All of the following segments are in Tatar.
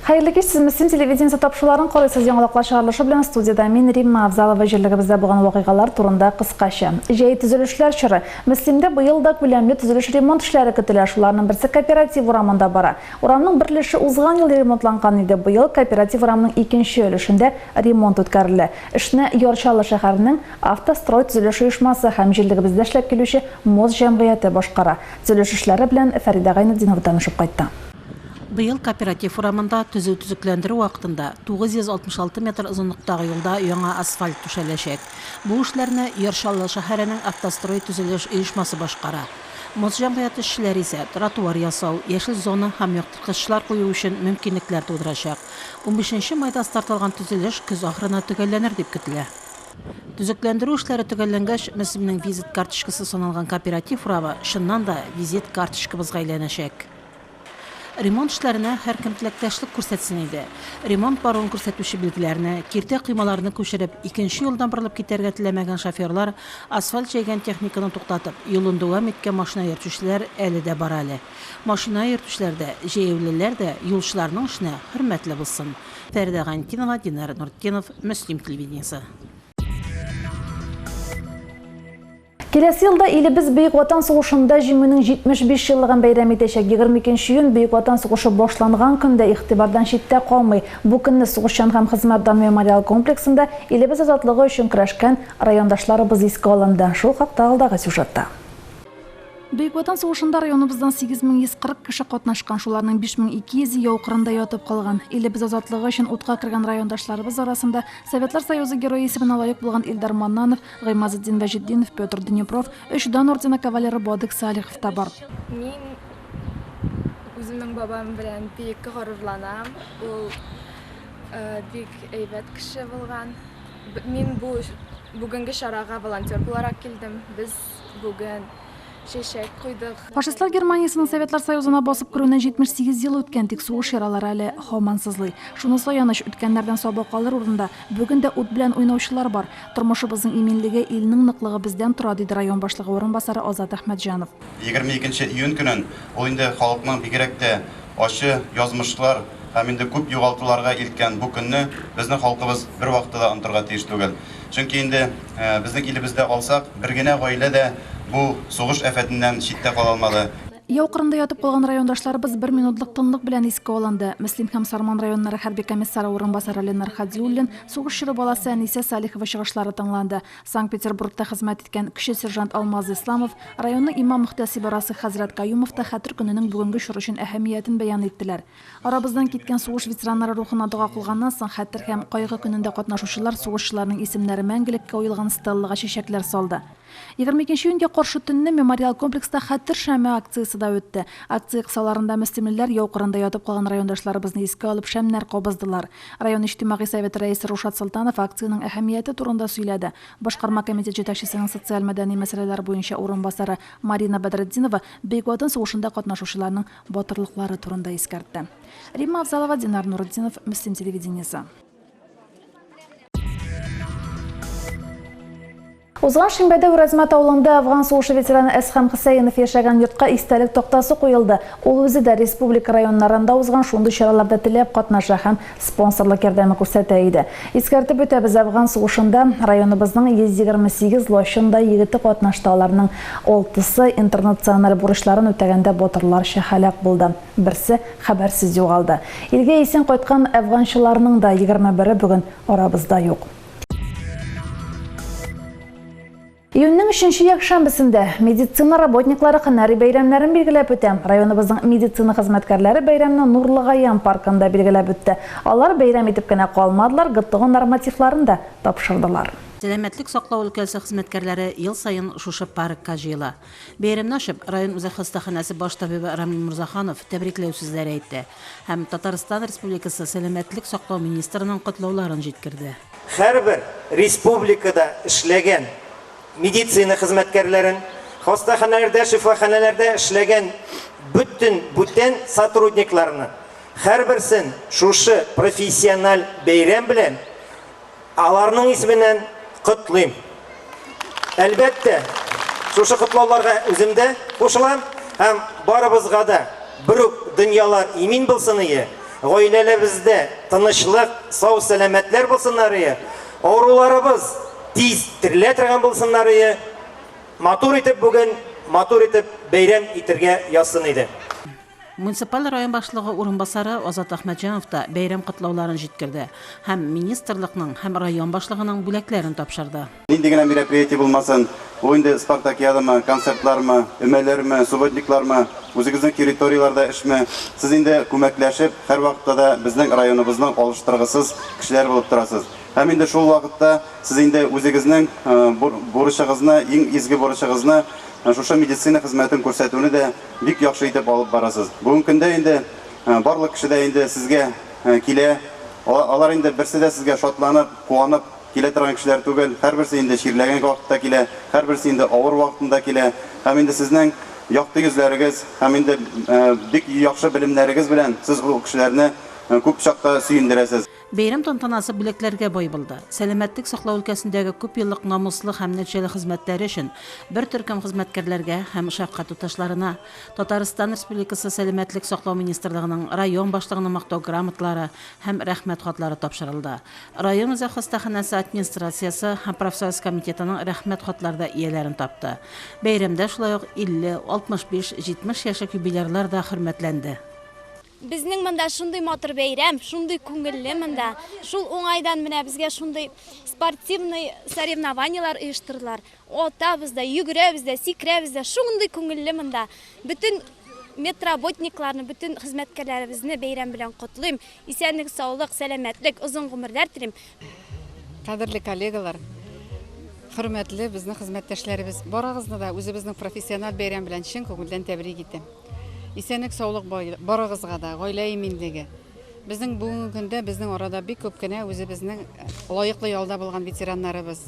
Хәерле кич, сез Мөслим телевидениесе тапшыруларын карыйсыз. Яңалыклар чыгарылышы белән студиядә мин Римма Авзалова җирлегебездә булган вакыйгалар турында кыскача. Җәй төзелешләр чоры. Мөслимдә быел да күләмле төзелеш-ремонт эшләре көтелә. Шуларның берсе Кооператив урамында бара. Урамның бер өлеше узган ел ремонтланган иде. Быел Кооператив урамының икенче өлешендә ремонт үткәрелә. Эшне Яр Чаллы шәһәренең Автострой төзелеш оешмасы һәм җирлегебездә эшләп килүче Мост җәмгыяте башкара. Төзелеш эшләре белән Фәридә Гайнетдинова танышып кайтты. Быел Кооператив урамында төзү-төзекләндерү вакытында 966 метр озынлыктагы юлда яңа асфальт түшәләчәк. Бу эшләрне Яр Чаллы шәһәренең Автострой төзелеш оешмасы башкара. Мост җәмгыяте эшчеләре исә тротуар ясау, яшел зона һәм яктырткычлар кую өчен мөмкинлекләр тудырачак. Унбишенче майда старт алган төзелеш көз ахырына төгәлләнер дип көтелә. Төзекләндерү эшләре төгәлләнгәч, Мөслимнең визит карточкасы саналган Кооператив урамы, чыннан да, визит карточкабызга әйләнәчәк. Ремонт эшләренә һәркем теләктәшлек күрсәтсен иде. Ремонт баруын күрсәтүче билгеләрне, киртә-коймаларны күчереп, икенче юлдан борылып китәргә теләмәгән шоферлар, асфальт җәйгән техниканы туктатып, юлын дәвам иткән машина йөртүчеләр әле дә бар әле. Машина йөртүчеләр дә, җәяүлеләр дә юлчыларның эшенә хөрмәтле булсын. Фәридә Гайнетдинова, Динар Нуртдинов, Мөслим телевидениесе. Киләсе елда илебез Бөек Ватан сугышында Җиңүнең 75 еллыгын бәйрәм итәчәк. 22 июнь Бөек Ватан сугышы башланган көн дә игътибардан читтә калмый. Бу көнне Сугышчан һәм хезмәт дан мемориал комплексында илебез азатлыгы өчен көрәшкән райондашларыбыз искә алынды. Шул хакта алдагы сюжетта. Бөек Ватан сугышында районыбыздан 8140 кеше катнашкан, шуларның 5200 е яу кырында ятып калган. Илебез азатлыгы өчен утка кергән райондашларыбыз арасында Советлар Союзы Герое исеменә лаек булган Илдар Маннанов, Гыймазетдин Вәҗетдинов, Петр Днепров, өч Дан ордены кавалеры Бадык Салихов та бар. Мин үземнең бабам белән бик горурланам. Ул бик әйбәт кеше булган. Мин бу бүгенге чарага волонтер буларак килдем. Без бүген чәчәк куйдык. Фашистлар Германиясенең Советлар Союзына басып керүенә 78 ел үткән, тик сугыш яралары әле һаман сызлый. Шунысы аяныч, үткәннәрдән сабак алыр урында, бүген дә ут белән уйнаучылар бар. Тормышыбызның иминлеге, илнең ныклыгы бездән тора, диде район башлыгы урынбасары Азат Әхмәтҗанов. 22 нче июнь көнен ул инде халыкның бигрәк тә ачы язмышлар һәм инде күп югалтуларга илткән бу көнне безнең халкыбыз бервакытта да онытырга тиеш түгел. Чөнки инде безнең илебездә алсак, бер генә гаилә дә бу сугыш афәтеннән читтә кала алмады. Яу кырында ятып калган райондашларыбыз бер минутлык тынлык белән искә алынды. Мөслим һәм Сарман районнары хәрби комиссары урынбасары Ленар Хадиуллин, сугыш чоры баласы Әнисә Салихова чыгышлары тыңланды. Санкт-Петербургта хезмәт иткән кече сержант Алмаз Исламов, районның имам-мөхтәсибе Расых хәзрәт Каюмов та Хәтер көненең бүгенге чор өчен әһәмиятен бәян иттеләр. Арабыздан киткән сугыш ветераннары рухына дога кылганнан соң, Хәтер һәм кайгы көнендә катнашучылар сугышчыларның исемнәре мәңгелеккә уелган стеллага чәчәкләр салды. 22 июньгә каршы төнне мемориал комплекста Хәтер шәме акциясе дә үтте. Акция кысаларында мөслимлеләр яу кырында ятып калган райондашларыбызны искә алып шәмнәр кабыздылар. Район Иҗтимагый советы рәисе Рушат Солтанов акциянең әһәмияте турында сөйләде. Башкарма комитет җитәкчесенең социаль-мәдәни мәсьәләләр буенча урынбасары Марина Бәдретдинова Бөек Ватан сугышында катнашучыларның батырлыклары турында искәртте. Римма Авзалова, Динар Нуретдинов, Мөслим телевидениесе. Узган шимбәдә Уразмәт авылында Әфган сугышы ветераны Әсхәм Хөсәенов яшәгән йортка истәлек тактасы куелды. Ул үзе дә республика районнарында узган шундый чараларда теләп катнаша һәм спонсорлык ярдәме күрсәтә иде. Искәртеп үтәбез, Әфган сугышында районыбызның 128 лачындай егете катнашты, аларның алтысы интернациональ бурычларын үтәгәндә батырларча һәлак булды, берсе хәбәрсез югалды. Илгә исән кайткан әфганчыларның да 21-е бүген арабызда юк. Июньнең өченче якшәмбесендә медицина работниклары һөнәри бәйрәмнәрен билгеләп үтә. Районыбызның медицина хезмәткәрләре бәйрәмне Нурлыгаян паркында билгеләп үтте. Алар бәйрәм итеп кенә калмадылар, ГТО нормативларын да тапшырдылар. Сәламәтлек саклау өлкәсе хезмәткәрләре ел саен шушы паркка җыела. Бәйрәмне ачып, район үзәк хастаханәсе баш табибы Рамил Морзаханов тәбрикләү сүзләре әйтте һәм Татарстан Республикасы сәламәтлек саклау министрының котлауларын җиткерде. Һәрбер республикада эшләгән медицина хезмәткәрләрен, хастаханәләрдә, шифаханәләрдә эшләгән бөтен бүтән сотрудникларны, һәрберсен шушы профессиональ бәйрәм белән Аларның исеменнән котлыйм. Әлбәттә, шушы котлауларга үзем дә кушылам һәм барыбызга да берүк дөньялар имин булсын ие. Гаиләләбездә тынычлык, сау-сәламәтләр булсыннарые. Авыруларыбыз тиз терелә торган булсыннарые. Матур итеп бүген, матур итеп бәйрәм итергә язсын иде. Муниципаль район башлыгы урынбасары Азат Әхмәтҗанов та бәйрәм котлауларын җиткерде һәм министрлыкның һәм район башлыгының бүләкләрен тапшырды. Нинди генә мероприятие булмасын, ул инде спартакиадамы, концертлармы, өмәләрме, субботниклармы, үзегезнең территорияләрдә эшме, сез инде күмәкләшеп, һәрвакытта да безнең районыбызның алыштыргысыз кешеләре булып торасыз. Һәм инде шул вакытта сез инде үзегезнең бурычыгызны, иң изге бурычыгызны, шушы медицина хезмәтен күрсәтүне дә бик яхшы итеп алып барасыз. Бүгенге көндә инде барлык кеше дә инде сезгә килә, алар инде берсе дә сезгә шатланып, куанып, Килә торган кешеләр түгел, һәрберсе инде чирләгән вакытта килә, һәрберсе инде авыр вакытында килә. Һәм инде сезнең якты йөзләрегез һәм инде бик яхшы белемнәрегез белән сез ул кешеләрне күп чакта сөендерәсез. Бәйрәм тантанасы бүләкләргә бай булды. Сәламәтлек саклау өлкәсендәге күпьеллык намуслы һәм нәтиҗәле хезмәтләре өчен бер төркем хезмәткәрләргә һәм шәфкать туташларына Татарстан Республикасы Сәламәтлек саклау министрлыгының, район башлыгының Мактау грамоталары һәм Рәхмәт хатлары тапшырылды. Район үзәк хастаханәсе администрациясе һәм профсоюз комитетының Рәхмәт хатлары да ияләрен тапты. Бәйрәмдә шулай ук 50, 65, 70 яшьлек юбилярлар да хөрмәтләнде. Безнең монда шундый матур бәйрәм, шундый күңелле монда. Шул уңайдан менә безгә шундый спортивный соревнованиелар оештырдылар. Атабыз да, йөгерәбез дә, сикерәбез дә, шундый күңелле монда. Бөтен медработникларны, бөтен хезмәткәрләребезне бәйрәм белән котлыйм. Исәнлек, саулык, сәламәтлек, озын гомерләр телим. Кадерле коллегалар, хөрмәтле безнең хезмәттәшләребез, барыгызны да үзебезнең профессиональ бәйрәм белән чын күңелдән тәбрик итәм. Исәнлек, саулык барыгызга да, гаилә иминлеге. Безнең бүгенге көндә безнең арада бик күп кенә үзебезнең лаеклы ялда булган ветераннарыбыз.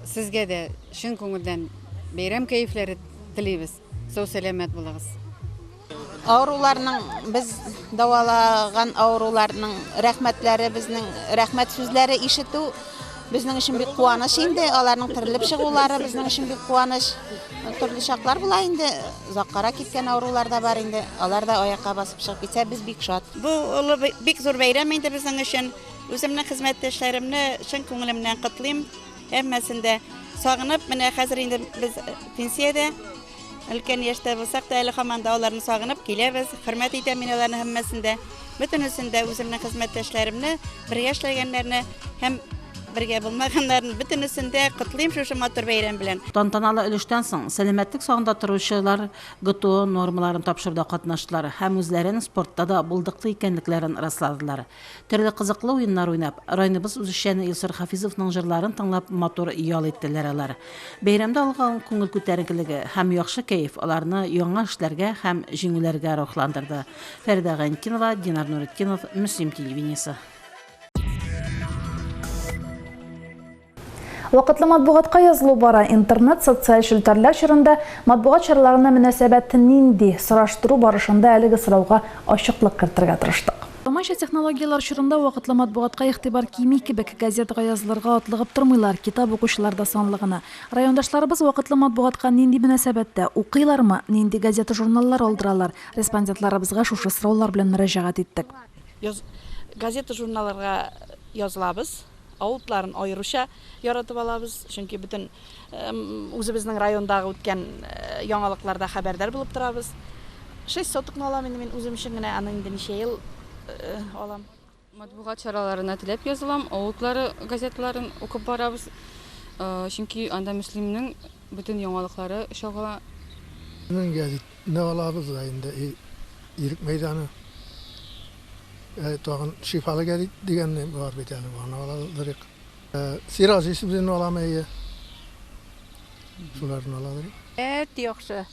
Сезгә дә чын күңелдән бәйрәм кәефләре телибез. Сау-сәламәт булыгыз. Авыруларның, без дәвалаган авыруларның рәхмәтләре, безнең рәхмәт сүзләре ишетү безнең өчен бик куаныч инде. Аларның терелеп чыгулары безнең өчен бик куаныч. Төрле чаклар була инде, озаккарак киткән авырулар да бар инде. Алар да аякка басып чыгып китсә, без бик шат. Бу олы, бик зур бәйрәм инде безнең өчен. Үземнең хезмәттәшләремне чын күңелемнән котлыйм. Һәммәсен дә сагынып, менә хәзер инде без пенсиядә, өлкән яшьтә булсак та, әле һаман да аларны сагынып киләбез. Хөрмәт итәм мин аларны һәммәсен дә. Бөтенесен дә үземнең хезмәттәшләремне, бергә эшләгәннәрне һәм бергә булмаганнарын бөтенесен дә котлыйм шушы матур бәйрәм белән. Тантаналы өлештән соң, сәламәтлек сагында торучылар ГТО нормаларын тапшыруда катнаштылар һәм үзләрен спортта да булдыклы икәнлекләрен расладылар. Төрле кызыклы уеннар уйнап, районыбыз үзешчәне Илсур Хафизовның җырларын тыңлап матур ял иттеләр алар. Бәйрәмдә алган күңел күтәренкелеге һәм яхшы кәеф аларны яңа эшләргә һәм җиңүләргә рухландырды. Фәридә Гайнетдинова, Динар Нуретдинов, Мөслим телевидениесе. Вакытлы матбугатка язылу бара. Интернет, социаль челтәрләр чорында матбугат чараларына мөнәсәбәт нинди? Сораштыру барышында әлеге сорауга ачыклык кертергә тырыштык. Заманча технологияләр чорында вакытлы матбугатка игътибар кими кебек. Газетага язылырга атлыгып тормыйлар, китап укучылар да санлы гына. Райондашларыбыз вакытлы матбугатка нинди мөнәсәбәттә? Укыйлармы? Нинди газета-журналлар алдыралар? Респондентларыбызга шушы сораулар белән мөрәҗәгать иттек. Газета-журналларга язылабыз. Авыл утларын аеруча яратып алабыз, чөнки бөтен үзебезнең райондагы үткән яңалыкларда хәбәрдар булып торабыз. Шесть сотокны алам инде мин үзем өчен генә, аны инде ничә ел алам. Матбугат чараларына теләп язылам, Авыл утлары газеталарын укып барабыз, чөнки анда Мөслимнең бөтен яңалыклары чагыла. Безнең гәзитне алабыз да инде, Ирек мәйданы. Ә тагын Шифалы гәзит дигәне бар бит әле, аны аладырык. Сираҗи сүзен алам, әйе. Шуларны аладырык. Әт яхшы.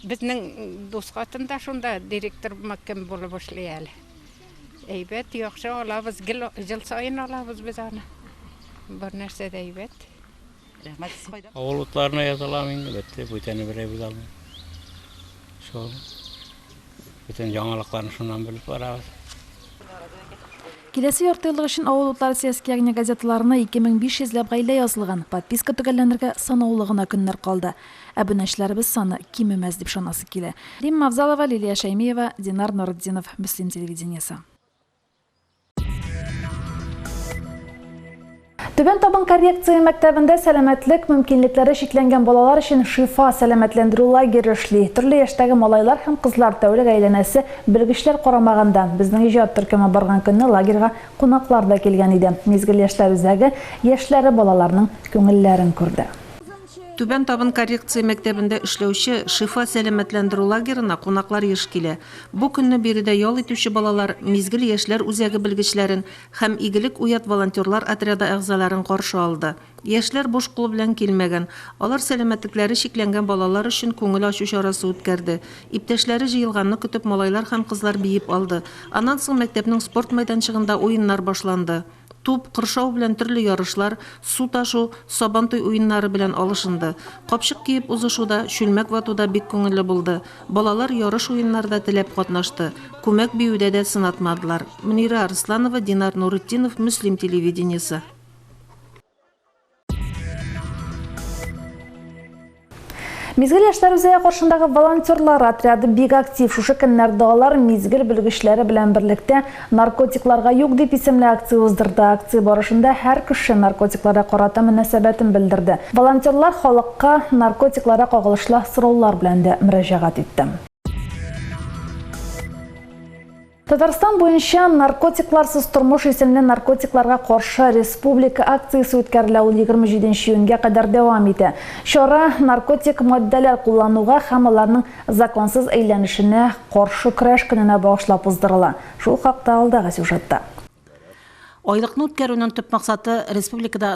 Безнең дус хатын да шунда директор кем булып эшли әле. Әйбәт, яхшы алабыз, гел ел саен алабыз без аны. Бар нәрсә дә әйбәт. Рәхмәт, сез кайдан? Авыл утларына язылам инде, бетте, бүтәне берәү дә алмый. Шул. Бөтен яңалыкларны шуннан белеп барабыз. Киләсе ярты еллык өчен Авыл утлары Сельские огни газеталарына 2500 ләп гаилә язылган. Подписка төгәлләнергә санаулы гына көннәр калды. Әбүнәчеләребез саны кимемәс дип ышанасы килә. Римма Авзалова, Лилия Шәймиева, Динар Нуретдинов, Мөслим телевидениесе. Түбән Табын коррекция мәктәбендә сәламәтлек мөмкинлекләре чикләнгән балалар өчен Шифа сәламәтләндерү лагере эшли. Төрле яшьтәге малайлар һәм кызлар тәүлек әйләнәсе белгечләр карамаганда. Безнең иҗат төркеме барган көнне лагерьга кунаклар да килгән иде. Мизгел яшьләр үзәге яшьләре балаларның күңелләрен күрде. Түбән Табын коррекция мәктәбендә эшләүче Шифа сәламәтләндерү лагерена кунаклар еш килә. Бу көнне биредә ял итүче балалар Мизгел яшьләр үзәге белгечләрен һәм Игелек уят волонтерлар отряды әгъзаларын каршы алды. Яшьләр буш кул белән килмәгән. Алар сәламәтлекләре чикләнгән балалар өчен күңел ачу чарасы үткәрде. Иптәшләре җыелганны көтеп малайлар һәм кызлар биеп алды. Аннан соң мәктәпнең спорт мәйданчыгында уеннар башланды. Туп, кыршау белән төрле ярышлар, су ташу, Сабантуй уеннары белән алышынды. Капчык киеп узышу да, чүлмәк вату да бик күңелле булды. Балалар ярыш-уеннарда теләп катнашты. Күмәк биюдә дә сынатмадылар. Мөнирә Арсланова, Динар Нуретдинов, Мөслим телевидениесе. Мизгел яшьләр үзәге каршындагы волонтерлар отряды бик актив. Шушы көннәрдә алар Мизгел белгечләре белән берлектә Наркотикларга юк дип исемле акция уздырды. Акция барышында һәр кеше наркотикларга карата мөнәсәбәтен белдерде. Волонтерлар халыкка наркотикларга кагылышлы сораулар белән дә мөрәҗәгать итте. Татарстан буенча Наркотикларсыз тормыш исемле наркотикларга каршы республика акциясе үткәрелә, ул 27 июньгә кадәр дәвам итә. Чара наркотик матдәләр куллануга һәм аларның законсыз әйләнешенә каршы көрәш көненә багышлап уздырыла. Шул хакта алдагы сюжетта. Айлыкны үткәрүнең төп максаты, республикада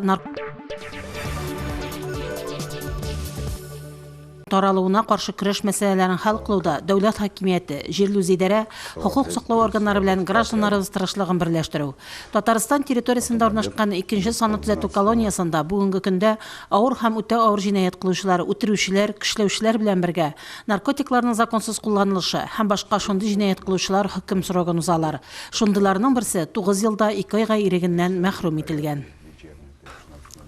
таралуына каршы көрәш мәсьәләләрен хәл кылуда дәүләт хакимияте, җирле үзидарә, хокук саклау органнары белән гражданнарыбыз тырышлыгын берләштерү. Татарстан территориясендә урнашкан икенче санлы төзәтү колониясендә бүгенге көндә авыр һәм үтә авыр җинаять кылучылар, үтерүчеләр, көчләүчеләр белән бергә, наркотикларның законсыз кулланылышы һәм башка шундый җинаять кылучылар хөкем срогын узалар. Шундыйларның берсе 9 елда 2 айга ирегеннән мәхрүм ителгән.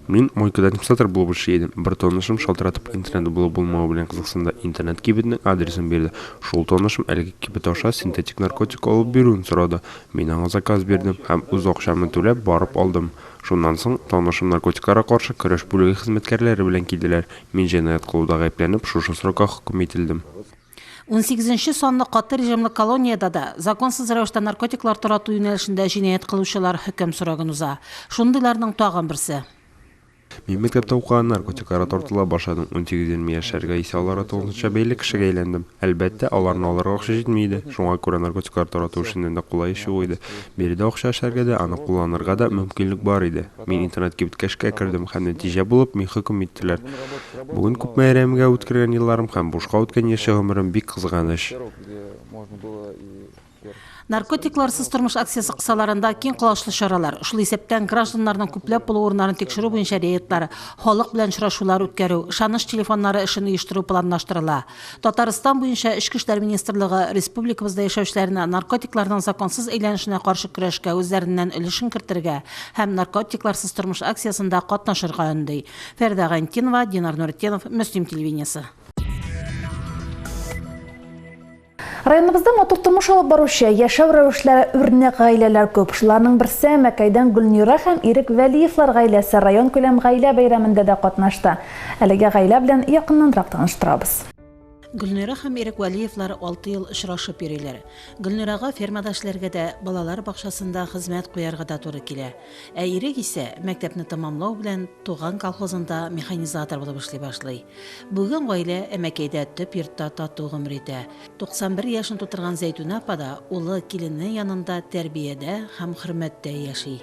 Мин мойкада администратор булып эшли идем. Бер танышым шалтыратып интернет булу-булмавы белән кызыксынды. Интернет кибетнең адресын бирде. Шул танышым әлеге кибет аша синтетик наркотик алып бирүен сорады. Мин аңа заказ бирдем һәм үз акчамны түләп барып алдым. Шуннан соң танышым наркотикларга каршы көрәш бүлеге хезмәткәрләре белән килделәр. Мин җинаять кылуда гаепләнеп, шушы срокка хөкем ителдем. Унсигезенче санлы каты режимлы колониядә дә законсыз рәвештә наркотиклар тарату юнәлешендә җинаять кылучылар хөкем срогын уза. Шундыйларның тагын берсе. Мин мәктәптә укыганда наркотикларга тартыла башладым. Унсигез-егерме яшьләргә исә аларга тулысынча бәйле кешегә әйләндем. Әлбәттә, аларны алырга акча җитми иде. Шуңа күрә наркотиклар тарату эшеннән дә кулай эш юк иде. Биредә акча эшләргә дә, аны кулланырга да мөмкинлек бар иде. Мин интернет-кибеткә эшкә кердем һәм нәтиҗә булып, мин хөкем иттеләр. Бүген күпме әрәмгә үткәргән елларым һәм бушка үткән яшь гомерем бик кызганыч. Наркотикларсыз тормыш акциясе кысаларында киң колачлы чаралар, шул исәптән гражданнарның күпләп булу урыннарын тикшерү буенча рейдлар, халык белән очрашулар үткәрү, ышаныч телефоннары эшен оештыру планлаштырыла. Татарстан буенча Эчке эшләр министрлыгы республикабызда яшәүчеләрне наркотикларның законсыз әйләнешенә каршы көрәшкә үзләреннән өлешен кертергә һәм Наркотикларсыз тормыш акциясендә катнашырга өнди. Фәридә Гайнтинова, Динар Нуретдинов, Мөслим телевидениесе. Районыбызда матур тормыш алып баручы, яшәү рәвешләре үрнәк гаиләләр күп. Шуларның берсе Мәкәйдән Гөлнира һәм Ирек Вәлиевлар гаиләсе районкүләм гаилә бәйрәмендә дә катнашты. Әлеге гаилә белән якыннанрак таныштырабыз. Гөлнира һәм Ирек Вәлиевлар алты ел очрашып йөриләр. Гөлнирага фермада эшләргә дә, балалар бакчасында хезмәт куярга да туры килә. Ә Ирек исә, мәктәпне тәмамлау белән, туган колхозында механизатор булып эшли башлый. Бүген гаилә Әмәкәйдә төп йортта тату гомер итә. 91 яшен тутырган Зәйтүнә апа да улы, килене янында тәрбиядә һәм хөрмәттә яши.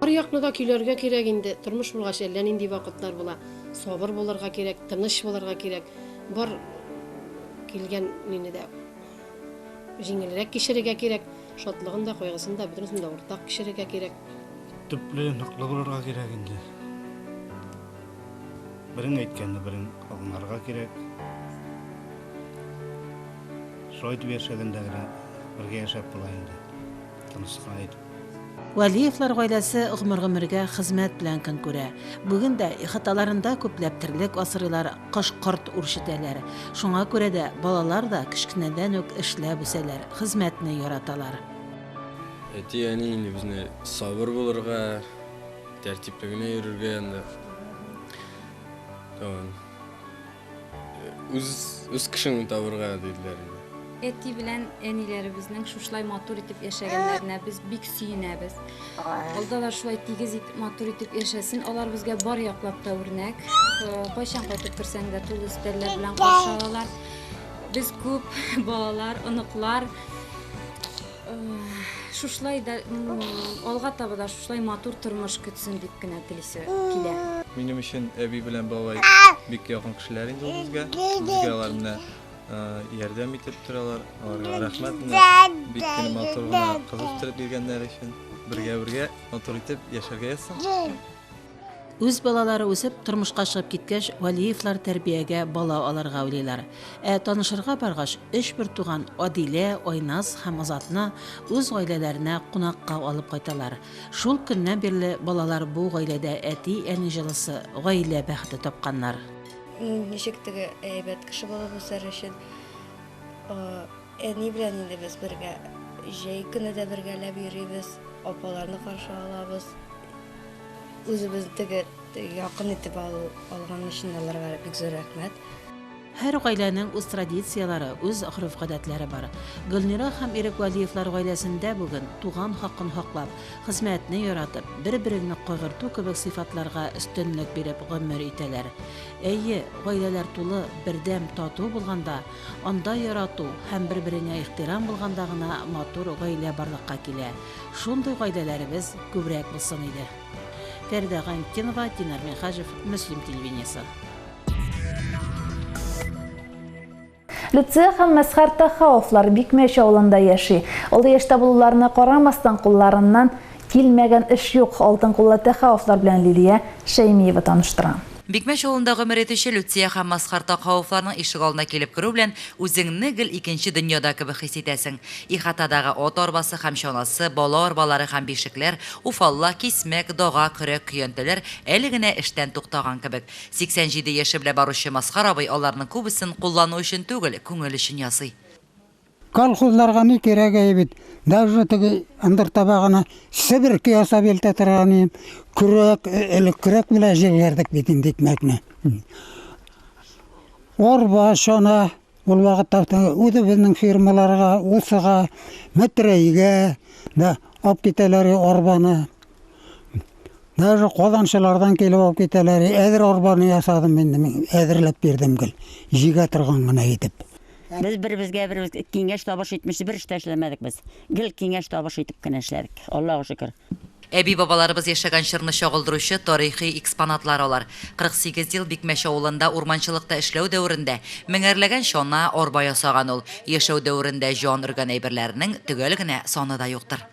Бар якны да көйләргә кирәк инде. Тормыш булгач, әллә нинди вакытлар була. Сабыр булырга кирәк, тыныч булырга кирәк. Бар килгән мине дә җиңелрәк кичерергә кирәк. Шатлыгын да, кайгысын да, бөтенесен дә уртак кичерергә кирәк. Төпле, ныклы булырга кирәк инде. Берең әйткәнне берең аңларга кирәк. Шулай итеп яшәгәндә генә бергә яшәп була инде. Тыныч кына итеп. Вәлиевлар гаиләсе гомер-гомергә хезмәт белән көн күрә. Бүген дә ихаталарында күпләп терлек асрыйлар, кош-корт үрчетәләр. Шуңа күрә дә балалар да кечкенәдән үк эшләп үсәләр, хезмәтне яраталар. Әти-әни инде безне сабыр булырга, Тәртипле генә йөрергә анда. Тагын үз үз кешеңне табырга диделәр инде. Әти белән әниләребезнең шушылай матур итеп яшәгәннәренә без бик сөенәбез. Алда да шулай тигез итеп, матур итеп яшәсен. Алар безгә бар яклап та үрнәк. Э, кайчан кайтып керсәң дә тулы өстәлләр белән каршы алалар. Без күп балалар, оныклар. Шушылай да алга таба да шушылай матур тормыш көтсен дип кенә телисе килә. Минем өчен әби белән бабай бик якын кешеләр инде ул безгә. Безгә алар менә ярдәм итеп торалар. Аларга рәхмәт менә бик кенә матур гына кыз үстереп биргәннәре өчен. Бергә-бергә матур итеп яшәргә язсын. Үз балалары үсеп, тормышка чыгып киткәч, Вәлиевлар тәрбиягә бала алырга уйлыйлар. Ә танышырга баргач, өч бертуган Адилә, Айназ һәм Азатны үз гаиләләренә кунакка алып кайталар. Шул көннән бирле балалар бу гаиләдә әти-әни җылысы, гаилә бәхете тапканнар. Ничек теге әйбәт кеше булып үсәр өчен, әни белән инде без бергә җәй көне дә бергәләп йөрибез, апаларны каршы алабыз. Үзебез теге якын итеп алган өчен аларга бик зур рәхмәт. Һәр гаиләнең үз традицияләре, үз гореф-гадәтләре бар. Гөлнира һәм Ирек Вәлиевлар гаиләсендә бүген туган хакын хаклап, хезмәтне яратып, бер-береңне кайгырту кебек сыйфатларга өстенлек биреп гомер итәләр. Әйе, гаиләләр тулы, бердәм, тату булганда, анда ярату һәм бер-береңә ихтирам булганда гына матур гаилә барлыкка килә. Шундый гаиләләребез күбрәк булсын иде. Фәридә Гайнтдинова, Динар Минһаҗев, Мөслим телевидениесе. Люция һәм Мәсхәр Тәхауовлар Бикмәч авылында яши. Олы яшьтә булуларына карамастан, кулларыннан килмәгән эш юк. Алтын куллы Тәхауовлар белән Лилия Шәймиева таныштыра. Бикмәч авылында гомер итүче Люция һәм Мазһар Такһауовларның ишегалдына килеп керү белән үзеңне гел икенче дөньяда кебек хис итәсең. Ихатадагы ат арбасы һәм чанасы, бала арбалары һәм бишекләр, уфалла, кисмәк, дага, көрәк, көянтәләр әле генә эштән туктаган кебек. 87 яше белән баручы Мазһар абый аларның күбесен куллану өчен түгел, күңел өчен ясый. Колхозларга ни кирәк әй бит. Даже теге ындыр табагына себерке ясап илтә торган идем. Көрәк, э, элек көрәк белән җилгәрдек бит инде икмәкне. Арба, чана, ул вакытта үзебезнең фирмаларга, Усыга, Метрәйгә да алып китәләр арбаны. Даже казанчылардан килеп алып китәләр. Әзер арбаны ясадым инде мин, әзерләп бирдем гел. Җигә торган гына итеп. Без беребезгә беребез киңәш табыш итмичә бер эш тә эшләмәдек без. Гел киңәш табыш итеп кенә эшләдек. Аллага шөкер. Әби-бабаларыбыз яшәгән чорны чагылдыручы тарихи экспонатлар алар. 48 ел Бикмәч авылында урманчылыкта эшләү дәверендә меңәрләгән чана, арба ясаган ул. Яшәү дәверендә җан өргән әйберләренең төгәл генә саны да юктыр.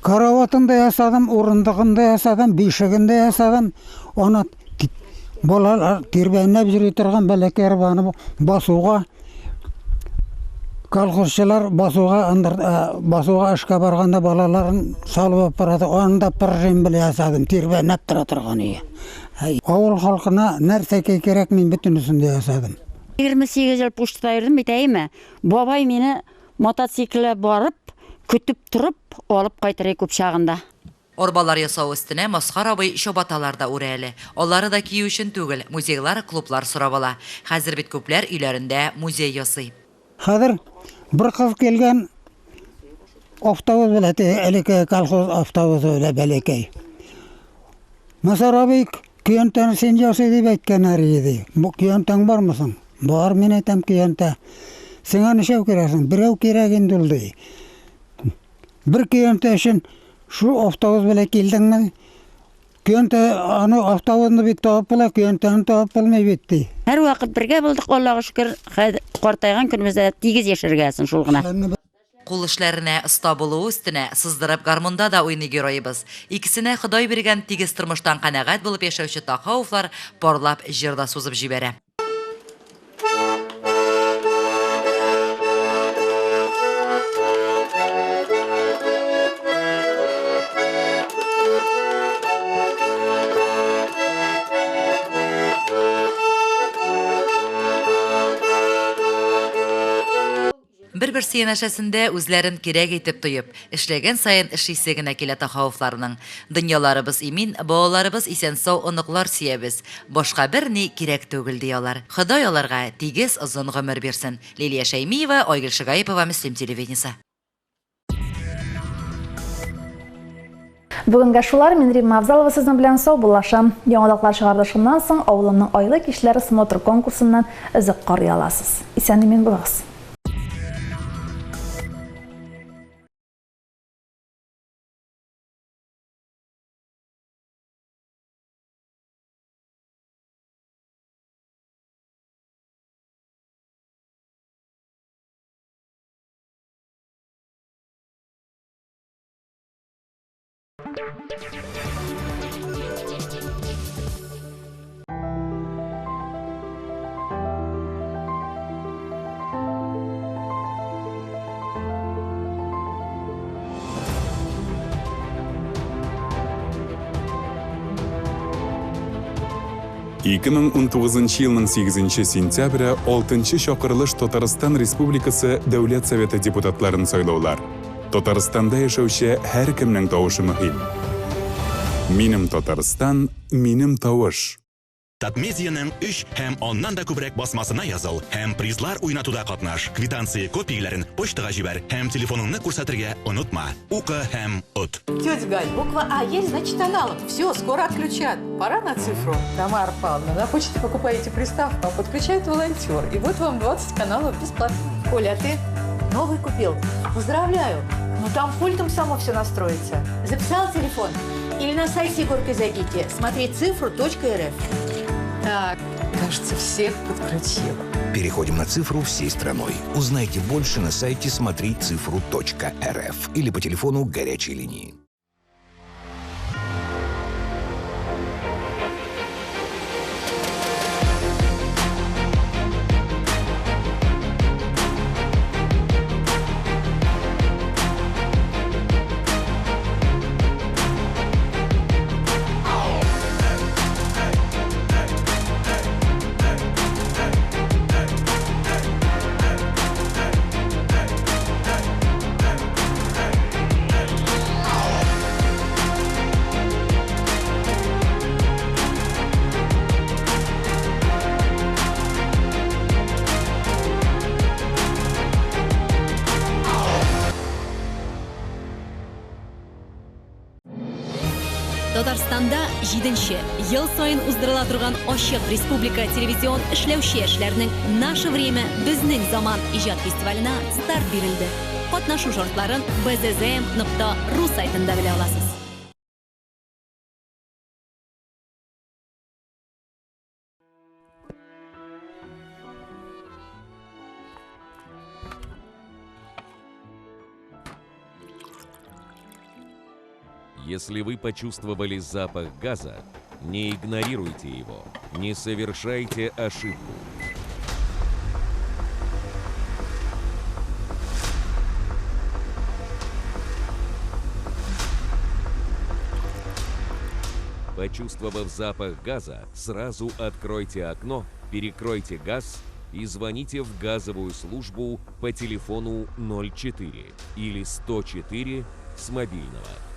Караватын да ясадым, урындыгын да ясадым, бишеген дә ясадым. Аны балалар тирбәнләп йөри торган бәләкәй арбаны басуга колхозчылар басуга андыр, басуга эшкә барганда балаларын салып алып барады. Аны да пружин белән ясадым, тирбәнләп тора торган иде. Авыл халкына нәрсәкәй кирәк, мин бөтенесен дә ясадым. 28 ел почтада йөрдем бит, әйеме? Бабай мине Мотоциклы барып, көтеп торып, алып кайтыр күп чагында. Арбалар ясау өстенә Мазһар абый чабаталар да үрә әле. Алары да кию өчен түгел, музейлар, клублар сорап ала. Хәзер бит күпләр өйләрендә музей ясый. Хәзер бер кыз килгән автобус белән, теге элекке колхоз автобусы белән бәләкәй. Мазһар абый, көянтәне син ясый дип әйткәннәр иде. Бу көянтәң бармы соң? Бар, мин әйтәм, көянтә. Сиңа ничәү кирәк соң? Берәү кирәк инде ул, ди. Бер көянтә өчен шул автобус белән килдеңме? Көянтә, аны автобусны бит табып була, көянтәне табып булмый бит, ди. Һәрвакыт бергә булдык, Аллага шөкер, хәзер картайган көнебездә дә тигез яшәргә язсын шул гына. Кул эшләренә оста булуы өстенә, сыздырып гармунда да уйный героебыз. Икесенә Ходай биргән тигез тормыштан канәгать булып яшәүче Тахауовлар парлап җыр да сузып җибәрә. Бер-берсе янәшәсендә үзләрен кирәк итеп тоеп, эшләгән саен эшлисе генә килә Тахауовларның. Дөньяларыбыз имин, балаларыбыз исән-сау оныклар сөябез. Башка берни кирәк түгел, ди алар. Ходай аларга тигез озын гомер бирсен. Лилия Шәймиева, Айгөл Шигаипова, Мөслим телевидениесе. Бүгенгә шулар, мин Римма Авзалова сезнең белән саубуллашам. Яңалыклар чыгарылышыннан соң авылымның айлы кичләре смотр конкурсыннан өзек карый аласыз. Исән-имин булыгыз. 2019 елның 8 сентябре 6 чакырылыш Татарстан Республикасы Дәүләт Советы депутатларын сайлаулар. Татарстанда яшәүче һәркемнең тавышы мөһим. Минем Татарстан, минем тавыш. Татмедианың өч һәм аннан да күбрәк басмасына языл һәм призлар уйнатуда катнаш. Квитанция копияләрен почтага җибәр һәм телефоныңны күрсәтергә онытма. Укы һәм от. Тетя Галь, буква А есть, значит аналог. Все, скоро отключат. Пора на цифру. Тамара Павловна, на почте покупаете приставку, а подключает волонтер. И вот вам 20 каналов бесплатно. Коля, а ты новый купил? Поздравляю. Ну там пультом само все настроится. Записал телефон? Или на сайте Егорки зайдите. Смотреть цифру .рф. Так, кажется, всех подключила. Переходим на цифру всей страной. Узнайте больше на сайте смотрицифру.рф или по телефону горячей линии. Татарстанда җиденче ел саен уздырыла торган ачык республика телевизион эшләүче яшьләрнең Наше время безнең заман иҗат фестиваленә старт бирелде. Катнашу шартларын bzzm.ru сайтында белә аласыз. Если вы почувствовали запах газа, не игнорируйте его, не совершайте ошибку. Почувствовав запах газа, сразу откройте окно, перекройте газ и звоните в газовую службу по телефону 04 или 104 с мобильного.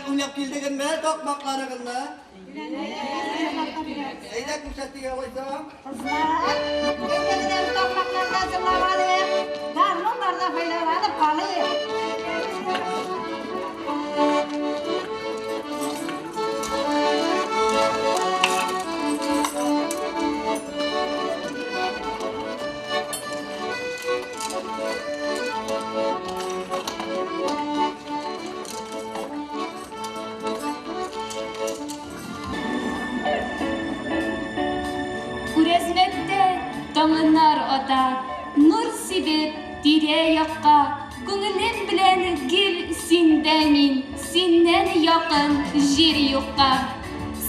Уйнап килдегезме такмакларыгызны? Әйдә күрсәтик алайса. Кызлар, әйдәгез такмакларда җырлап алыйк, гармуннарда файдаланып калыйк. Үрәзмәттә таңыннар ата, Нур сибеп тирә-якка, Күңелем белән гел синдә мин, Синнән якын җир юкка.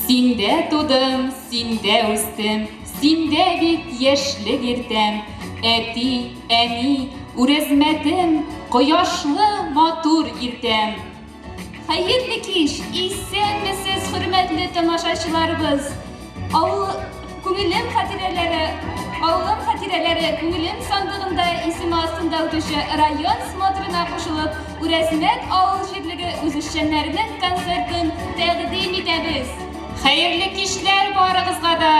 Синдә тудым, синдә үстем, Синдә бит яшьлек иртәм. Әти, әни, Үрәзмәтем, Кояшлы матур иртәм. Хәерле кич, исәнмесез, хөрмәтле тамашачыларыбыз! Авыл күңелем хатирәләре, авылым хатирәләре күңелем сандыгында исеме астында үтүче район смотрына кушылып, Үрәзмәт авыл җирлеге үзешчәннәренең концертын тәкъдим итәбез. Хәерле кичләр барыгызга да!